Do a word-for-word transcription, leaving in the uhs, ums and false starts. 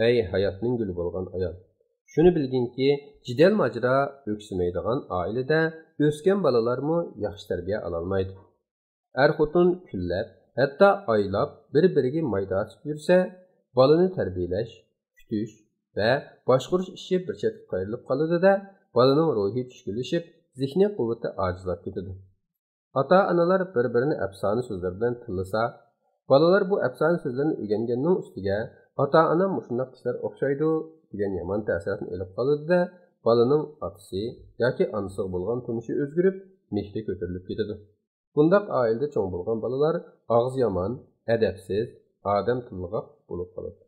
ئەي ھاياتنىڭ گۈلى بولغان ئايال! شۇنى بىلگىنكى، جېدەل ماجىرا، ئۆكسۈمەيدىغان ئائىلىدە ئۆسكەن بالىلارمۇ ياخشى تەربىيە ئالالمايدۇ. ئەر-خوتۇن كۈنلەپ، ھەتتا ئايلاپ بىر-بىرىگە ماي تارتىپ يۈرسە، بالىنى تەربىيەلەش، كۈتۈش ۋە باشقۇرۇش ئىشى بىر چەتكە قايرىلىپ قالىدۇ-دە، بالىنىڭ روھى چۈشكۈنلىشىپ، زېھنىي قۇۋۋىتى ئاجىزلاپ كېتىدۇ. ئاتا-ئانىلار بىر-بىرىنى ئەپسانە سۆزلەر بىلەن تىللىسا، بالىلار بۇ ئەپسانە سۆزلەرنى ئۆگەنگەننىڭ ئۈستىگە، «ئاتا-ئانام مۇشۇنداق كىشىلەر ئوخشايدۇ» دېگەن يامان تەسىراتنى ئېلىپ قالىدۇ-دە، بالىنىڭ ئاتىسى ياكى ئانىسىغا بولغان تونۇشى ئۆزگىرىپ، مېھرى كۆتۈرۈلۈپ كېتىدۇ. بۇنداق ئائىلىدە چوڭ بولغان بالىلار ئاغزى يامان، ئەدەپسىز، ئادەم تىللىغاق بولۇپ قالىدۇ.